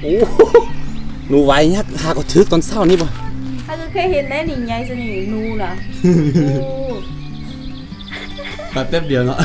ໂອ້ ໜູໄວຍັກ ຫາກໍຖືກຕອນເຊົ້ານີ້ບໍ່? ຫາກໍເຄີຍເຫັນໄດ໋ນີ້ ໃຫຍ່ຊະນີ້ ໜູນະ. ໂອ້ ໄປແປັບດຽວເນາະ.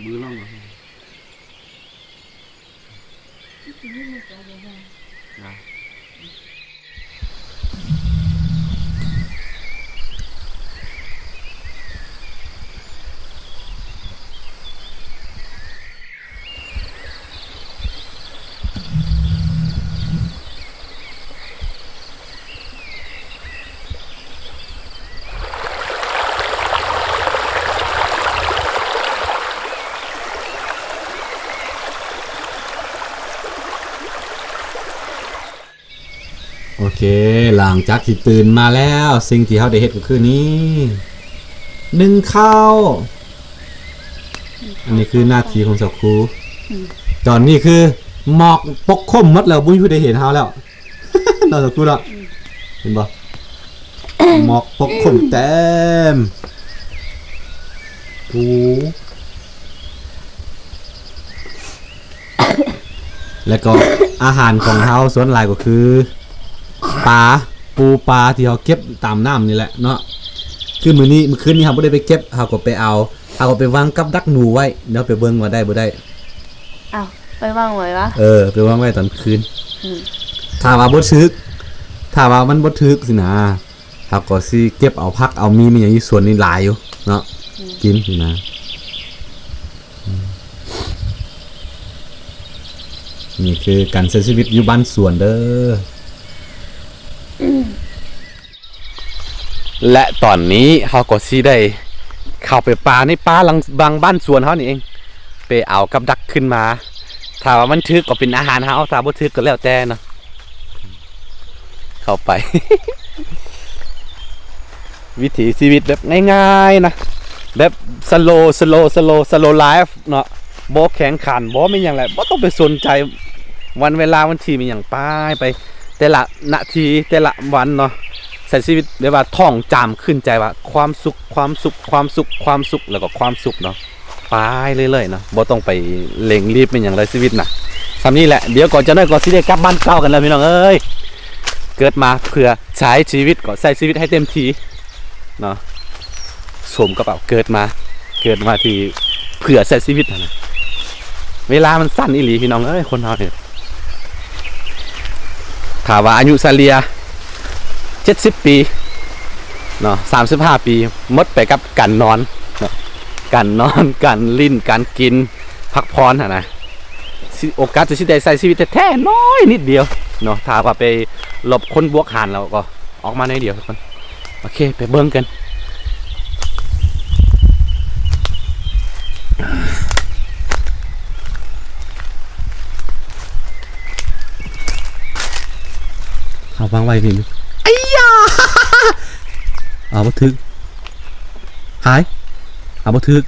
ມືລອງ ໂອເຄ ຫຼັງຈາກທີ່ຕື່ນມາແລ້ວ ສິ່ງທີ່ເຮົາໄດ້ເຮັດກໍຄືນີ້ ໜຶ້ງເຂົ້າ. ອັນນີ້ຄືໜ້າທີ່ຂອງສາວຄູ. ອືມ ຕອນນີ້ຄືໝອກປົກຄຸມໝົດແລ້ວ ບໍ່ມີຜູ້ໃດເຫັນເຮົາແລ້ວ ເນາະ ສາວຄູເນາະ. ອືມ ເຫັນບໍ່? ໝອກປົກຄຸມເຕັມ. ໂອ້ ແລ້ວກໍອາຫານຂອງເຮົາສ່ວນຫຼາຍກໍຄືປາ ປູປາທີ່ເຮົາເກັບຕາມນ້ຳນີ້ແຫຼະເນາະ. ຄືມື້ນີ້ ມື້ຄືນນີ້ເຮົາບໍ່ໄດ້ໄປເກັບ ເຮົາກໍໄປເອົາ ເຮົາກໍໄປວາງກັບດັກໜູໄວ້. ດຽວໄປເບິ່ງວ່າໄດ້ບໍ່ໄດ້. ອ້າວ ໄປວາງໄວ້ວະ? ເອີ ໄປວາງໄວ້ຕອນຄືນ. ອືມ ຖ້າວ່າບໍ່ຖືກ ຖ້າວ່າມັນບໍ່ຖືກຊີ້ນະ ເຮົາກໍຊິເກັບເອົາຜັກເອົາມີ ມີຫຍັງຢູ່ສວນນີ້ຫຼາຍຢູ່ເນາະ. ອືມ ກິນຊີ້ນະ. ນີ້ຄືການໃຊ້ຊີວິດຢູ່ບ້ານສວນເດີ້. ແລະ ຕອນນີ້ເຮົາກໍຊິໄດ້ເຂົ້າໄປປ່າໃນປ່າຫຼັງ ຫຼັງບ້ານສວນເຮົານີ້ເອງ ໄປເອົາກັບດັກຂຶ້ນມາ. ຖ້າວ່າມັນຖືກກໍເປັນອາຫານເຮົາ ຖ້າບໍ່ຖືກກໍແລ້ວແຕ່ເນາະ. ເຂົ້າໄປ ວິຖີຊີວິດແບບງ່າຍໆນະ ແບບ slow slow slow slow life ເນາະ. ບໍ່ແຂ່ງຂັນ ບໍ່ມີຫຍັງແຫຼະ ບໍ່ຕ້ອງໄປສົນໃຈວັນເວລາ ວັນທີ ມີຫຍັງ ໄປ ໄປແຕ່ລະນາທີ ແຕ່ລະວັນເນາະ. ໃຊ້ຊີວິດແບບວ່າທ່ອງຈຳຂຶ້ນໃຈວ່າ ຄວາມສຸກ ຄວາມສຸກ ຄວາມສຸກ ຄວາມສຸກ ແລ້ວກໍຄວາມສຸກເນາະ. ໄປເລື້ອຍໆເນາະ ບໍ່ຕ້ອງໄປເລັ່ງລີບແມ່ນຫຍັງເລີຍ ຊີວິດນະ ສ່ຳນີ້ແຫຼະ. ດຽວກໍຈັກໜ້ອຍກໍຊິໄດ້ກັບບ້ານເກົ່າກັນແລ້ວ ພີ່ນ້ອງເອີຍ. ເກີດມາເພື່ອໃຊ້ຊີວິດ ກໍໃຊ້ຊີວິດໃຫ້ເຕັມທີ່ເນາະ. ສົມກັບເອົາເກີດມາ ເກີດມາທີ່ເພື່ອໃຊ້ຊີວິດຫັ້ນນະ. ເວລາມັນສັ້ນອີ່ຫຼີ ພີ່ນ້ອງເອີຍ ຄົນເຮົານີ້. ຖ້າວ່າອາຍຸສະເລ່ຍເຈັດສິບປີເນາະ ສາມສິບຫ້າປີ ໝົດໄປກັບການນອນເນາະ ການນອນ ການຫຼິ້ນ ການກິນ ພັກຜ່ອນຫັ້ນນະ ຊິ ໂອກາດທີ່ຊິໄດ້ໃຊ້ຊີວິດແທ້ໆ ນ້ອຍນິດດຽວເນາະ. ຖ້າວ່າໄປລົບຄູນບວກຫານແລ້ວກໍ ອອກມາໜ້ອຍດຽວທຸກຄົນ. ໂອເຄ ໄປເບິ່ງກັນ. ເອົາວາງໄວ້ນີ້. ໄອ້ຢາ! ເອົາບໍ່ຖືກ. ຫາຍ. ເອົາບໍ່ຖືກ.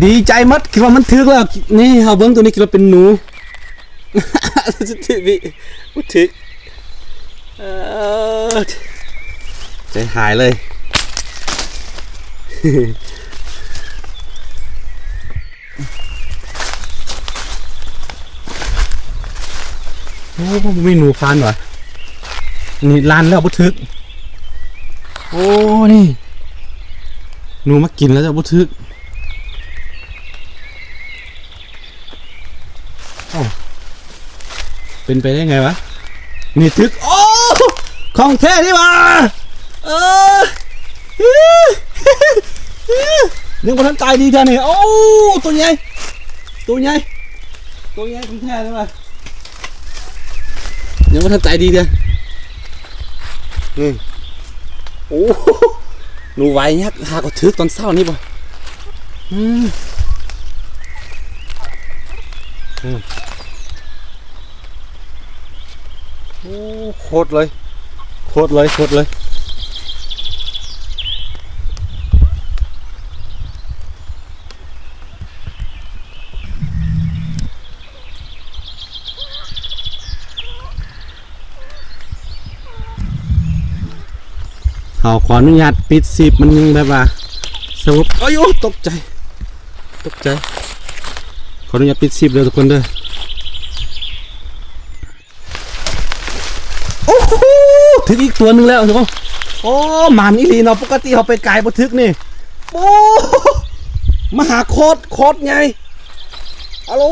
ດີໃຈໝົດ ຄິດວ່າມັນຖືກແລ້ວ. ນີ້ເຮົາເບິ່ງໂຕນີ້ ຄິດວ່າເປັນໜູ ຖືກ ບໍ່ຖືກ ເອີ ໃຈຫາຍເລີຍ. ໂອ້ ມີໜູຟານຫວາ ນີ້ລານແລ້ວບໍ່ຖືກ. ໂອ້ ນີ້ ໜູມາກິນແລ້ວບໍ່ຖືກ. ເອົ້າ ເປັນໄປໄດ້ໄງວະ? ນີ້ຖືກ. ໂອ້ ຂອງແທ້ນີ້ຫວ່າ. ເອີ ຍັງບໍ່ທັນຕາຍດີເທື່ອນີ້. ໂອ້ ໂຕໃຫຍ່ ໂຕໃຫຍ່ ໂຕໃຫຍ່ຂອງແທ້ເລີຍຫວ່າ. ຍັງບໍ່ທັນຕາຍດີເທື່ອ. ນີ້ ໂອ້ ໜູຫວາຍຍັກ ຫາກໍຖືກຕອນເຊົ້ານີ້ບໍ່? ອືມ ອືມ ໂອ້ ໂຄດເລີຍ ໂຄດເລີຍ ໂຄດເລີຍ. ເຮົາຂໍອະນຸຍາດປິດຄລິບ ມັນຍັງແບບວ່າສະຫງົບ. ໂອ້ຍ ໂອ້ ຕົກໃຈ ຕົກໃຈ. ຂໍອະນຸຍາດປິດຄລິບເດີທຸກຄົນເດີ. ໂອ້ໂຫ ຖືກອີກຕົວໜຶ່ງແລ້ວທຸກຄົນ. ໂອ້ ໝານອີ່ຫຼີເນາະ ປົກກະຕິເຮົາໄປກາຍບໍ່ຖືກນີ້. ໂອ້ ມະຫາໂຄດ ໂຄດໃຫຍ່. ອາໂຫຼ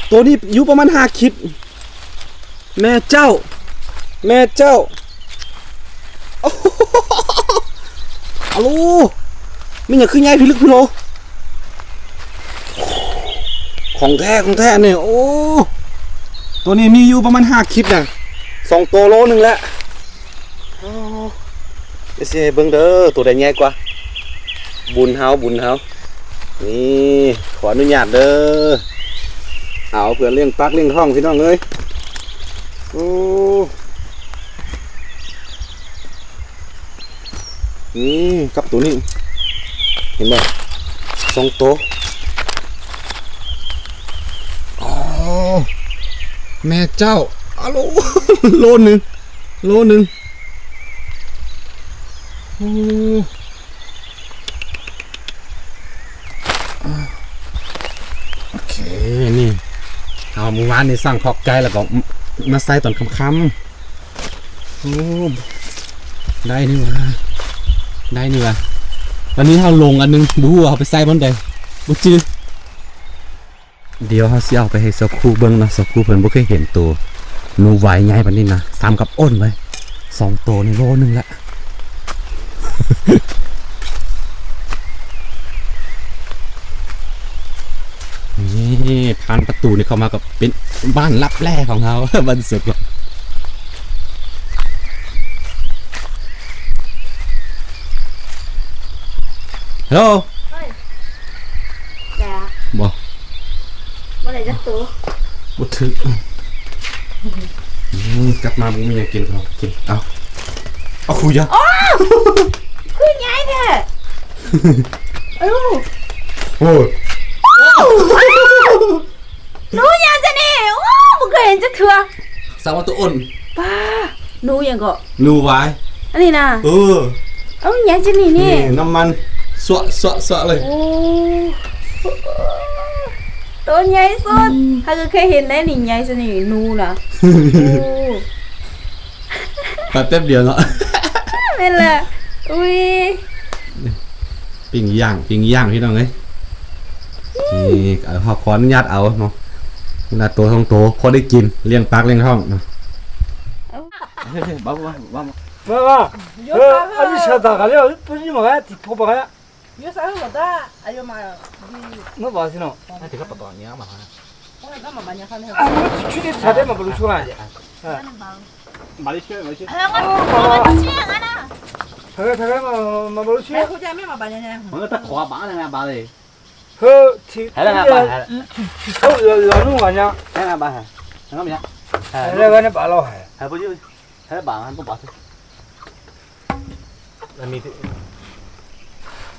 ໂຕນີ້ຢູ່ປະມານຫ້າຂີດ. ແມ່ເຈົ້າ ແມ່ເຈົ້າ. ອາໂຫຼ ແມ່ນຫຍັງຄືໃຫຍ່ພິລຶກພິໂລ. ຂອງແທ້ ຂອງແທ້ນີ້. ໂອ້ ໂຕນີ້ມີຢູ່ປະມານຫ້າຂີດນະ ສອງໂຕໂລໜຶ່ງແຫຼະ. ໂອ້ ດຽວຊິໃຫ້ເບິ່ງເດີ ໂຕໃດໃຫຍ່ກວ່າ. ບຸນເຮົາ ບຸນເຮົາ. ນີ້ ຂໍອະນຸຍາດເດີ ເອົາເພື່ອລ້ຽງປາກລ້ຽງທ້ອງພີ່ນ້ອງເອີຍ. ໂອ້ ນີ້ກັບໂຕນີ້ ເຫັນບໍ່ ສອງໂຕ. ອໍ ແມ່ເຈົ້າ ອາໂຫຼ ໂລໜຶ່ງ ໂລໜຶ່ງ. ໂອ້ ໂອເຄ ນີ້ ເຮົາມື້ວານນີ້ສັ່ງຂອບໃຈ ແລ້ວກໍມາໃສ່ຕອນຄ່ຳໆ. ໂອ້ ໄດ້ນີ້ຫວ່າ ໄດ້ນີ້ຫວ່າ. ວັນນີ້ເຮົາລົງອັນໜຶ່ງ ບໍ່ຮູ້ວ່າເຮົາໄປໃສ່ບ່ອນໃດ ບໍ່ຈື່. ດຽວເຮົາຊິເອົາໄປໃຫ້ສາວຄູເບິ່ງເນາະ ສາວຄູເພິ່ນບໍ່ເຄີຍເຫັນໂຕໜູຫວາຍໃຫຍ່ປານນີ້ນະ ສ່ຳກັບໂອນເລີຍ ສອງໂຕນີ້ໂລໜຶ່ງລະ. ນີ້ ຜ່ານປະຕູນີ້ເຂົ້າມາກໍເປັນບ້ານລັບແລຂອງເຮົາ ບ້ານສຸກ. ເຮີໂລ ເຮີຍ ແຕ່ ບໍ່ ບໍ່ໄດ້ຈັກໂຕ ບໍ່ຖືກ. ອືມ ກັບມາບໍ່ມີຫຍັງກິນ ເອົາກິນ ເອົາ ເອົາຄຸຍາ ໂອ້ ຄືໃຫຍ່ແທ້. ເອີ ໂອ້ຍ ໜູຫຍັງຊະນີ້ ໂອ້ ບໍ່ເຄີຍເຫັນຈັກເທື່ອ. ສາມວ່າໂຕໂອນ ປ້າ ໜູຫຍັງເກາະ ໜູຫວາຍ ອັນນີ້ນະ. ເອີ ເອົາຫຍັງຈະນີ້ນີ້ ນີ້ນ້ຳມັນ ສວະໆໆເລີຍ. ໂອ້ ໂຕໃຫຍ່ສຸດ ອືມ ຫາກໍເຄີຍເຫັນໄດ໋ນີ້ ໃຫຍ່ຊະນີ້ ໜູນະ. ໂອ້ ໄປແປັບດຽວເນາະ ແມ່ນລະ. ອຸ້ຍ ປີ້ງຍ່າງ ປີ້ງຍ່າງ ພີ່ນ້ອງເອີຍ. ນີ້ ເຮົາຂໍອະນຸຍາດເອົາເນາະ ລະໂຕສອງໂຕ ພໍໄດ້ກິນ ລ້ຽງປາກລ້ຽງທ້ອງເນາະ. ເອີ ເອີ ເ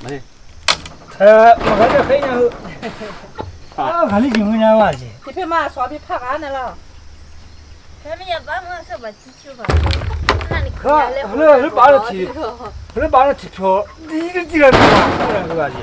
ອີ ເອີ เออ มันก็จะเคยนะ เออ เขาเรียกอยู่ไม่นานว่าสิ ที่เพิ่นมาสอนพี่ภาคอ่านนั่นล่ะ เพิ่นไม่อยากบ้าเมื่อสบัดที่ชื่อว่านั่นนี่ ก็ คือ เรื่องหรือเปล่าล่ะที เรื่องบ้าล่ะที โทร ดีก็เจือนมา อะไรว่าสิ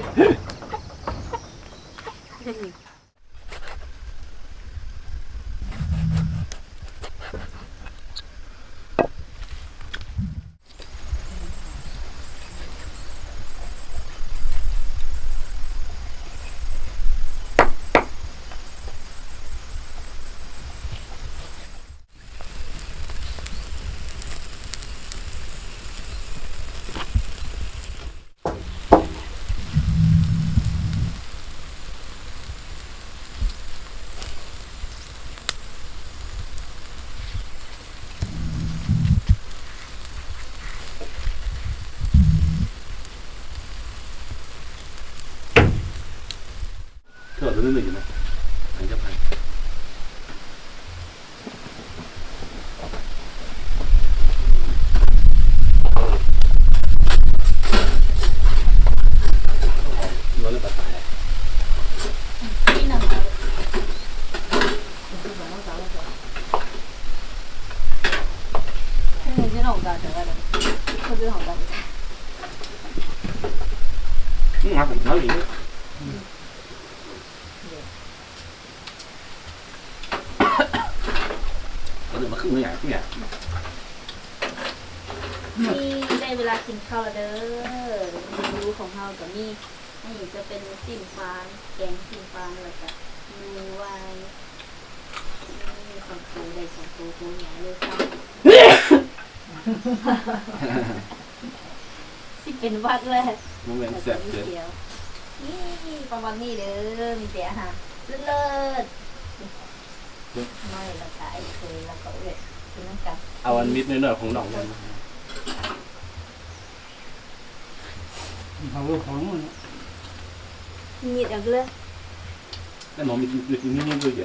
ນີ້ໄດ້ເວລາກິນເຂົ້າແລ້ວເດີ ເມນູຂອງເຮົາກໍມີ ອັນນີ້ຈະເປັນຊີ້ນປາງ ແກງຊີ້ນປາງ ແລ້ວກະໜູວາຍ ນີ້ສອງໂຕ ໄດ້ສອງໂຕ ໂຕໃຫຍ່ເລີຍຊ້ຳ ຊິເປັນຫວັດແລ້ວ ບໍ່ແມ່ນແຊບເດີ ນີ້ປະມານນີ້ເດີ ມີແຕ່ອາຫານເລີດໆ ນ້ອຍແລ້ວກະໄອ້ເຄີຍ ແລ້ວກະເອື້ອຍກິນນຳກັນ ເອົາອັນມິດນ້ອຍໆຂອງນ້ອງ ເອົາຂອງມັນ ມີດເອົາເລີຍ ແຕ່ນ້ອງມີ ມີ ມີ ມີດ້ວຍເ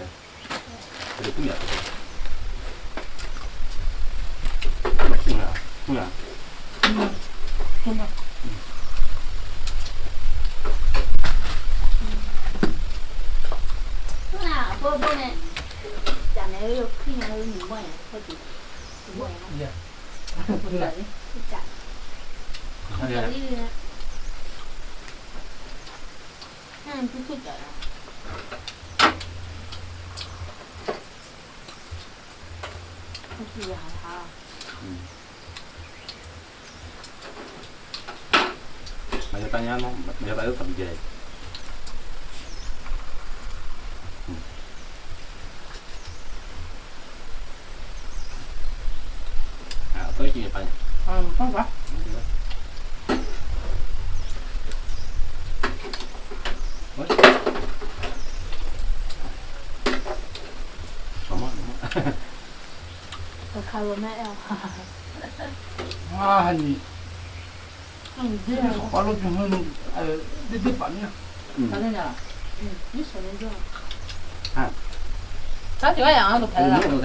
ດ. Masih tanya no, masih tanya tapi jadi. Ah, apa lagi tanya? Ah, apa? Sama, sama. ເຂົາເຂົ້າແມ່ແລ້ວ ອ່າ ອັນນີ້ ອັນນີ້ ປາລົດຢູ່ເຮືອນ ເອີ ເດັດໆປານນີ້ ອືມ ອັນນີ້ນະ ອືມ ນີ້ສວນນີ້ ອ່າ ຖ້າຊິວ່າຢ່າງນັ້ນກໍແພ້ລະ ໂອ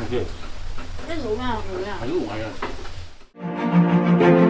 ເຄ ນີ້ສູງມາກເລີຍ ອາຍຸ ອາຍຸ